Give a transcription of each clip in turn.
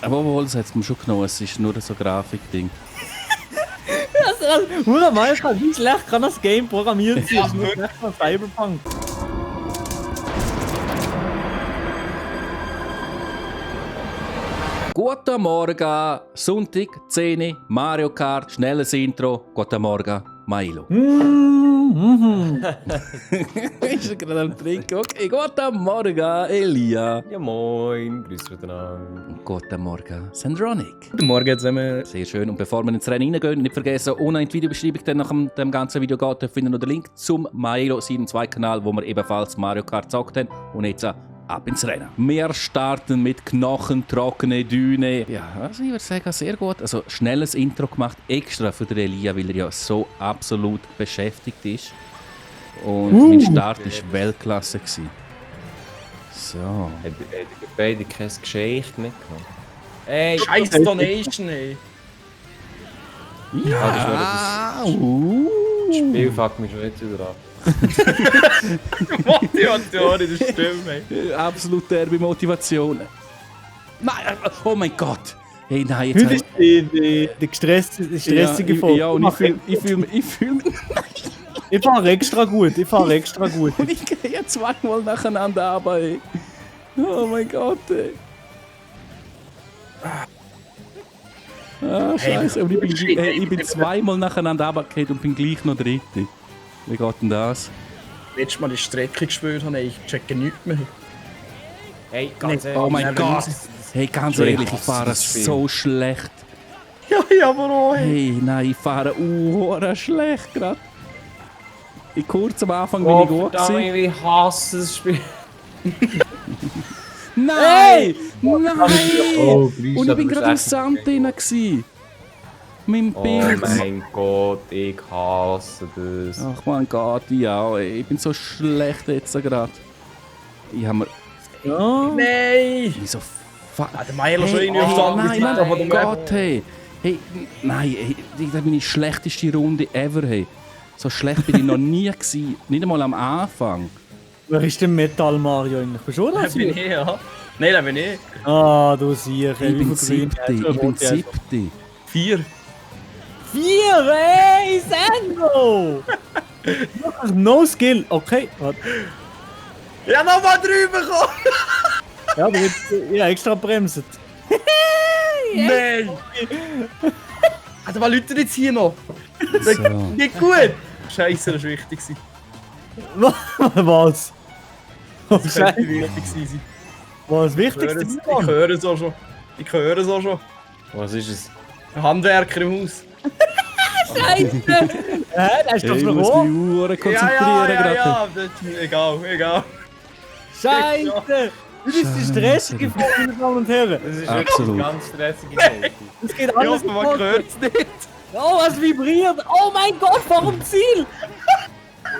Aber obwohl, es hat es mir schon genommen, es ist nur so ein Grafikding. Bruder, Minecraft, wie schlecht kann das Game programmiert sein? Das ist nur schlecht von Cyberpunk. Guten Morgen, Sonntag, 10 Uhr, Mario Kart, schnelles Intro. Guten Morgen, Milo. Ist er gerade am Trinken? Okay, guten Morgen, Elia. Ja moin, grüß miteinander. Und guten Morgen, Sandronic. Guten Morgen zusammen. Sehr schön. Und bevor wir ins Rennen reingehen, nicht vergessen, ohne in die Videobeschreibung dann nach dem ganzen Video geht, findet ihr noch den Link zum Milo, seinem zweiten Kanal, wo wir ebenfalls Mario Kart gezockt haben. Und jetzt ab ins Rennen. Wir starten mit knochentrockenen Düne. Ja, also ich würde sagen, sehr gut. Also schnelles Intro gemacht, extra für den Elia, weil er ja so absolut beschäftigt ist. Und mein Start war Weltklasse gewesen. So. Hat beide kein Geschichte mitgenommen? Ey, Scheiß Donation, ey. Ja, das Spiel fuckt mich schon jetzt wieder ab. Motivation in der Stimme, ey. absolut derbe Motivation. Nein, oh mein Gott. Hey, nein, jetzt Heute ist die stressige Folge. Ja, und ich fühle mich... Ich fahre extra gut, Und ich gehe zweimal nacheinander runter, ey. Oh mein Gott, ey. Ah, scheiße. Und ich bin zweimal nacheinander runtergefallen und bin gleich noch dritte. Wie geht denn das? Letztes Mal die Strecke gespürt habe, ich checke nichts mehr. Hey, ganz ehrlich. Oh mein Gott. Hey, ganz ehrlich, ich hasse fahre das Spiel. so schlecht. Ja, aber auch, ey. Hey, nein, ich fahre schlecht gerade. Kurz am Anfang bin ich gut gewesen. Ich hasse das Spiel. Nein! Nein! Oh, Und ich bin gerade im Sand drin gewesen. Mein Oh Bild. mein Gott, ich hasse das. Ach mein Gott, ja, ey. Ich bin so schlecht jetzt gerade. Ich habe mir... Ja. Nein! Wieso... Der Milo schon irgendwie oh, auf nein, Sand oh gesetzt, mein Gott, hey. Hey, nein, hey, das ist meine schlechteste Runde ever, hey. So schlecht bin ich noch nie gewesen. Nicht einmal am Anfang. Wer ist denn Metal Mario eigentlich? Bist du das? bin ich, ja. Nein, da bin ich. Ah, du siehst. Ich bin siebte, ich bin siebte. 4. 4, ey, Sandro! Wirklich no skill. Okay, warte. Ja, nochmal drüber kommen! Ja, aber jetzt, ja, extra bremset. Nein! Also, was Leute jetzt hier noch? So. Nicht gut! Scheiße, das war wichtig. Was? Das könnte wichtig sein. Was Ich Wichtigste? höre es auch schon. Ich höre es auch schon. Was ist es? Ein Handwerker im Haus. Scheiße! Das ist doch Ich noch muss hoch. mich sehr konzentrieren gerade. Ja, das ist egal. Scheiße! Das ist die stressige Folge, meine Damen und Herren. Das ist Absolut. wirklich eine ganz stressige Folge. Es geht Ja, alles aber man hört es nicht. Oh, es vibriert! Oh mein Gott, warum Ziel?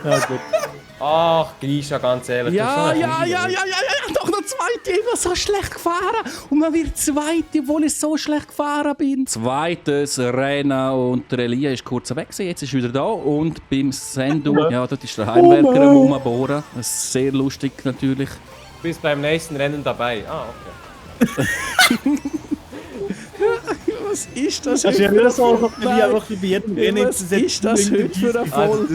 Ja, gut. Ach, Grisha, ganz ehrlich. Ja, doch noch zweite, ich war so schlecht gefahren. Und man wird zweite, obwohl ich so schlecht gefahren bin. Zweites Rennen und der Elia ist kurz weg gewesen, jetzt ist er wieder da. Und beim Sendu, ja, dort ist der Heimwerker am Umbohren. Das ist sehr lustig natürlich. Du bist beim nächsten Rennen dabei. Ah, okay. Was ist das Das ist ja heute nicht so, für dass wir einfach bei jedem Rennen Was ist das heute für ein Voll?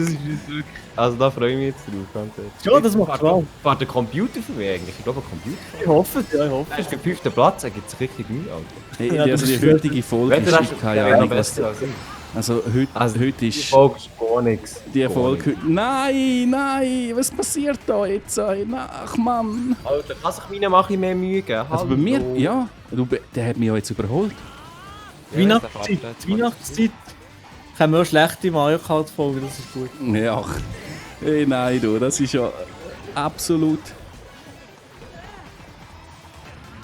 Also da freue ich mich jetzt drauf, ganz ehrlich. Ja, das macht Spaß. Fahrt der Computer für mich eigentlich? Ich glaube, ein Computer. Ich hoffe es, ja, ich hoffe Er ist der 5. Platz, er gibt es richtig Mühe, Alter. Hey, Ja, also das die heutige Folge ist keine Ahnung, was... besser als ich. Also heute Die ist Folge ist gar nichts. die Erfolg... Nein, was passiert da jetzt? Ach Mann. Alter, kann sich meiner mache ich mehr Mühe geben? Also bei mir, ja, der hat mich ja jetzt überholt. Weihnachtszeit. Weihnachtszeit. Haben wir auch schlechte Mario Kart Folge, das ist gut. Ja, hey, nein, du, das ist ja absolut...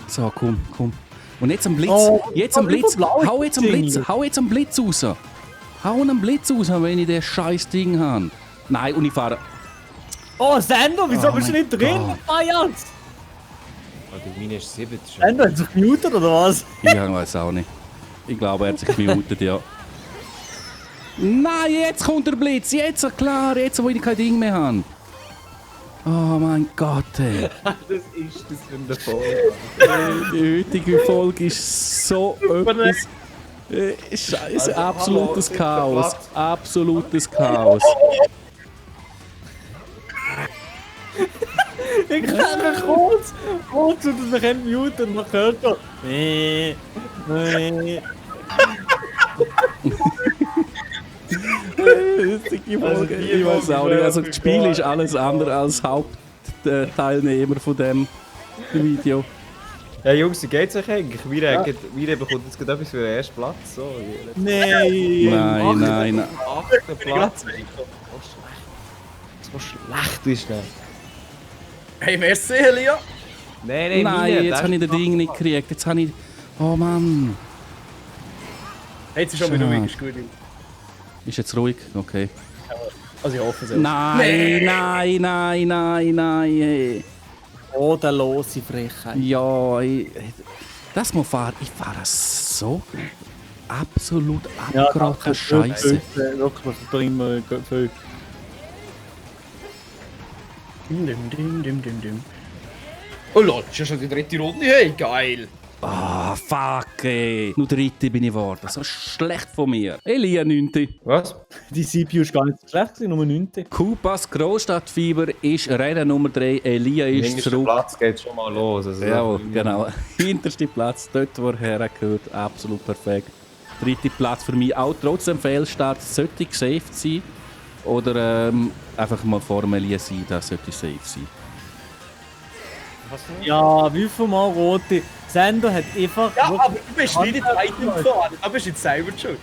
So, komm. Und jetzt am Blitz, Oh, jetzt am Blitz, blau hau jetzt am Ding. Blitz, hau jetzt am Blitz raus. Hau einen Blitz raus, wenn ich das scheiß Ding habe. Nein, und ich fahre... Oh, Sandro, wieso Oh bist du mein nicht drin? Gott. Feierns! Alter, meine ist 7. schon. Sandro hat sich gemutet oder was? Ich weiß auch nicht. Ich glaube, er hat sich gemutet, ja. Nein, jetzt kommt der Blitz, jetzt klar, jetzt wo ich kein Ding mehr habe. Oh mein Gott, ey. Was ist das für eine Folge? Die heutige Folge ist so etwas... Scheiße, absolutes Chaos. Absolutes Chaos. Ich kann kurz und wir können muten und man hört so. Nee. Heutige Folge, ich weiß auch nicht. Also das Spiel ist alles andere als Hauptteilnehmer von dem Video. Ja, Jungs, wie geht's euch eigentlich? Wir bekommt jetzt gerade etwas für den ersten Platz. So, Nein, nein, nein. 8. Platz. So schlecht ist der. Hey, merci, Elia. Nein, Nein, jetzt habe ich den Ding nicht gekriegt. Jetzt habe ich... Oh Mann. Hey, jetzt ist schon wieder ruhig, ist gut. Ist jetzt ruhig? Okay. Also ich hoffe es. Nein. Hey. Oh, der lose Frechheit. Ja, das muss fahren. Ich fahre so absolut Ja, abgerockene Scheiße. Wirklich, da immer viel. Oh Lord, ist ja schon die dritte Runde. Hey, geil. Ah, fuck, ey. Nur dritte bin ich geworden. So schlecht von mir. Elia 9. Was? Die CPU ist gar nicht so schlecht, Nummer 9. Kupas Großstadtfieber ist Rennen Nummer 3. Elia ist Hinterster zurück. Platz geht schon mal los. Also Ja, genau. Hinterster Platz, dort wo er hergehört. Absolut perfekt. Dritter Platz für mich. Auch trotz dem Fehlstart sollte gesaved sein. Oder einfach mal vor dem Elia sein, das sollte safe sein. Ja, wie viel Mal rote. Sender hat einfach. Ja, aber du bist nicht in die Item gefahren. Da bist du jetzt selber schuld.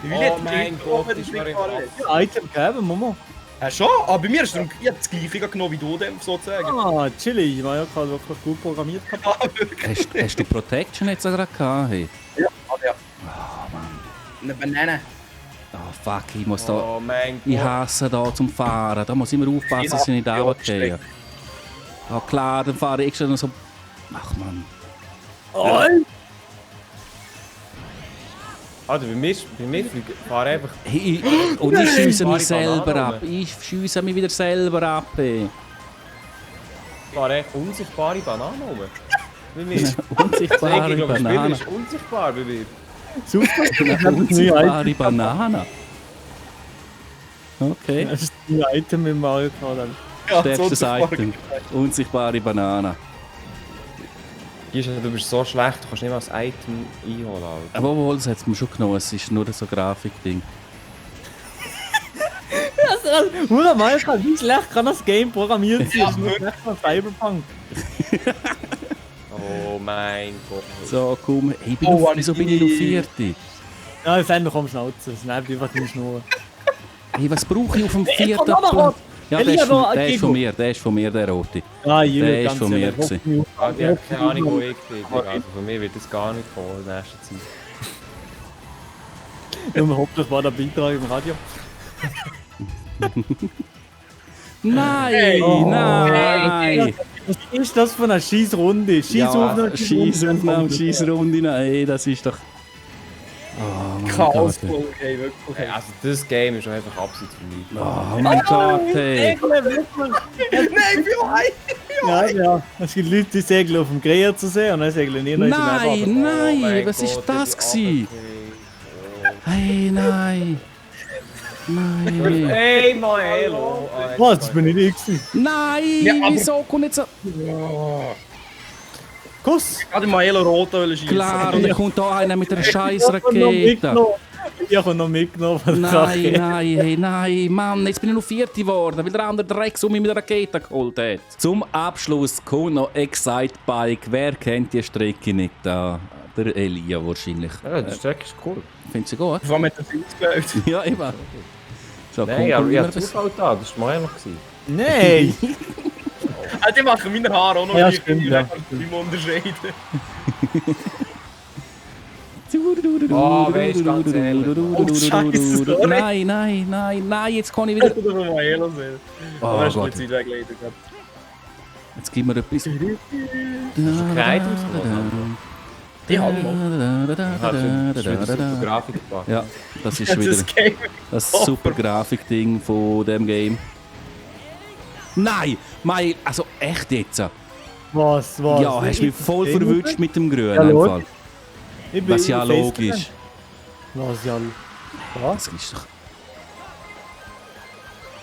Ich will Oh nicht mein die Gott, Item ist mir gefahren. Item geben, Mama. Ja, schon, aber bei mir ist es ich hab das gleiche genommen wie du, dem, sozusagen. Ah, chillig. Mario Kart wirklich gut programmiert. Ja, wirklich. Hast du Protection jetzt gerade gehabt? Hey? Ja, eine Banane. Oh fuck, ich muss da... Oh mein Ich Gott. hasse da zum Fahren. Da muss ich immer aufpassen, dass ich nicht runtergehe. Ja klar, dann fahre ich extra noch so... Ach man. Also bei mir fahre einfach... Hey, und ich schiesse mich Fahre selber Bananen ab. Ich schiesse mich wieder selber ab. Ey. fahre echt unsichtbare Bananen rum. Bei mir. Unsichtbare Ich glaube, das Spiel Banane. ist unsichtbar bei mir. Super. Unsichtbare Banane. Okay. Das ist ein Item im Mario Kart. Ja, Stärkstes so Item. Unsichtbare Banane. Gisha, du bist so schlecht, du kannst nicht mal das Item einholen. Alter. Aber obwohl, das hat es mir schon genommen. Es ist nur so ein Grafikding. Bruder, Mario Kart, wie schlecht kann das Game programmiert sein? Ja, Das ist nur schlecht von Cyberpunk. Oh mein Gott. So, komm. Hey, Oh, wieso bin ich noch vierte? Ja, Sender kommt schnauzen. Es nervt einfach die Schnur. Hey, was brauche ich auf dem vierten komm noch mal Platz? rot. Ja, Elia, der ist noch von, ein der ist Gigo. von mir, der ist von mir, der rote. Ah, Der ist von mir gewesen. Ah, die hat keine Ahnung, wo ich bin. Also von mir wird das gar nicht kommen in der nächsten Zeit. Nur hoffentlich war der Beitrag im Radio. Nein, Oh. nein! Was ist das für eine Scheissrunde? Scheissaufnahme, Scheissrunde, Scheissrunde, nein, das ist doch... Oh mein Gott. Chaos-Folge, hey, wirklich. Hey, also das Game ist schon einfach abseits für mich. Oh mein Gott, hey. Nein, wie weit? Ja, ja. Es gibt Leute, die segeln auf dem Greier zu sehen und dann segeln nie noch in Nein, nein, mein was ist Gott, das die gewesen? Hey, nein. Nein. Hey, Maelo! Was? Das bin ich nicht gewesen. Nein, Ja, aber- wieso kommt jetzt so... Kuss! Gerade Maelo Rot schießen. Klar, und dann kommt da einer mit einer scheiß Ich habe noch Rakete. mitgenommen. Ich habe noch mitgenommen von der Nein, Rakete. nein, hey, nein, Mann, jetzt bin ich noch vierte geworden, weil der andere Drecks um mich mit der Rakete geholt hat. Zum Abschluss kommt noch Excite Bike. Wer kennt die Strecke nicht da? Der Elia wahrscheinlich. Ja, die Strecke ist cool. Findest du gut? Warum hat er das ausgewählt? Ja, eben. So, Nein, aber ich wir habe Zufall da, das war Maelo. Nein! Ah, die machen meine Haare auch noch Ja, gleich. stimmt, Ich ja. kann es nicht mehr unterscheiden. Oh, weisst, ganz ehrlich. Oh, Scheiße, sorry. Nein, nein, nein, nein, jetzt kann ich wieder... Oder von Maelo sehen. Oh Aber hast du Gott, die Zeit weggelegt. jetzt gib mir etwas... keine Items gemacht? Die haben wir. Das ist wieder super Grafik gemacht. Ja, das ist wieder Das Game. das super Grafikding von dem Game. Nein! Mai, also echt jetzt? Was? Ja, hast mich voll verwünscht mit dem Grün. Ja, Einfach. logisch. Ich bin Was ja fest logisch. dran. Was ja... Was? Das ist doch...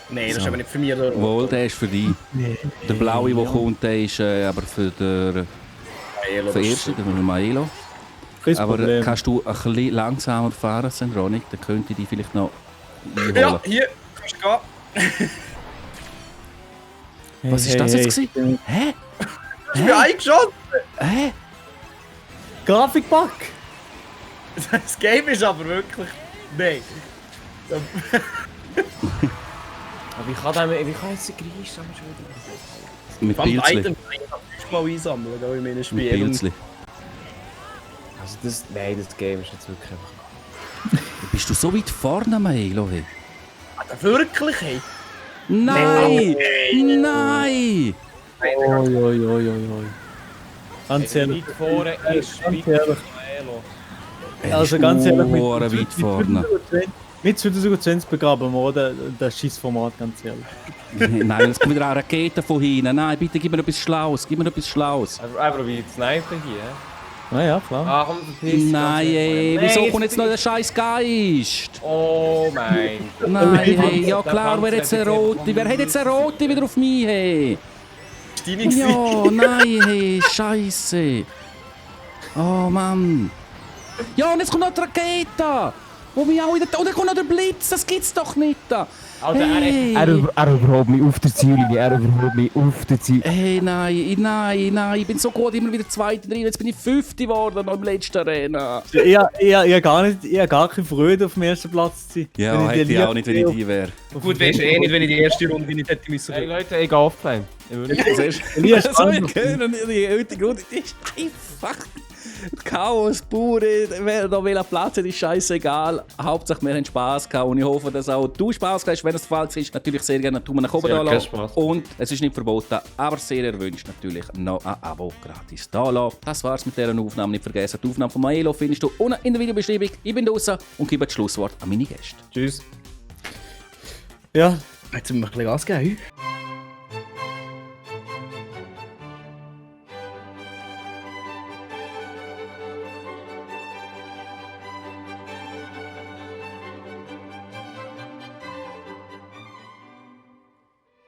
Nein, das So. ist aber nicht für mich. Oder? Wohl, der ist für dich. Nee. Der blaue, der kommt, der ist aber für den ersten, den Maelo. Kein Aber Problem. kannst du ein bisschen langsamer fahren, Sandronik? Dann könnte ich dich vielleicht noch einholen. Ja, hier, kannst du gehen. Was ist das jetzt gewesen? Hä? Ich bin eingeschossen. Hä? Grafikbug! Das Game ist aber wirklich... Nein. Aber wie kann jetzt der Gris schon wieder? Mit Vom Pilzli. Item kann ich mal einsammeln, da in meinen Mit Spielen. Pilzli. Also nein, das Game ist jetzt wirklich einfach... Bist du so weit vorne, Maelo? Hey? Wirklich, hey? Nein! Nein! Oi, oi, oi, oi, oi. Ganz ehrlich. Weit vorne ist Ganz ehrlich. Maelo. Also ganz ehrlich, Hure weit vorne. mit 2020 begraben wir, oder? Das Scheiß-Format, ganz ehrlich. Nein, es kommt wieder eine Rakete von hinten. Nein, bitte gib mir etwas Schlaues. Gib mir etwas Schlaues. Er probiert zu snipen hier, hä? Ah ja, klar. Ah, komm, verpiss dich Nein, ganz ey, schnell. wieso Nein, kommt jetzt noch der scheiß Geist? Oh mein Gott. Nein, hey, ja klar, wer jetzt eine rote? Wer hat jetzt eine rote wieder auf mich, hey? Deine gewesen. Ja, nein, hey, scheiße. Oh Mann. Ja, und jetzt kommt noch die Rakete. Wo mich auch wieder... Und dann kommt noch der Blitz, das gibt's doch nicht. Alter, Hey. er überholt mich auf der Ziellinie, er überholt mich auf der Ziellinie. Hey, nein, ich bin so gut, immer wieder Zweiter drin, jetzt bin ich Fünfte geworden noch im letzten Rennen. Ich hab gar keine Freude, auf dem ersten Platz zu sein. Ja, Wenn hätte ich die auch nicht, wenn ich die wäre. Gut, weisst du eh nicht, wenn ich die erste Runde nicht hätte müssen. Hey Leute, ich gehe offline. Ich will nicht. Elias So Spannend. können die heutige Runde, die ist einfach Chaos pur. Wer da will Platz hat, ist scheißegal. Hauptsache wir haben Spass gehabt und ich hoffe, dass auch du Spass hast. Wenn das der Fall ist, natürlich sehr gerne einen Daumen nach oben Sehr da kein lassen. Spaß. Und es ist nicht verboten, aber sehr erwünscht natürlich noch ein Abo gratis da lassen. Das war's mit dieser Aufnahme. Nicht vergessen, die Aufnahme von Maelo findest du unten in der Videobeschreibung. Ich bin draußen und gebe das Schlusswort an meine Gäste. Tschüss. Ja, Jetzt müssen wir ein bisschen Gas geben.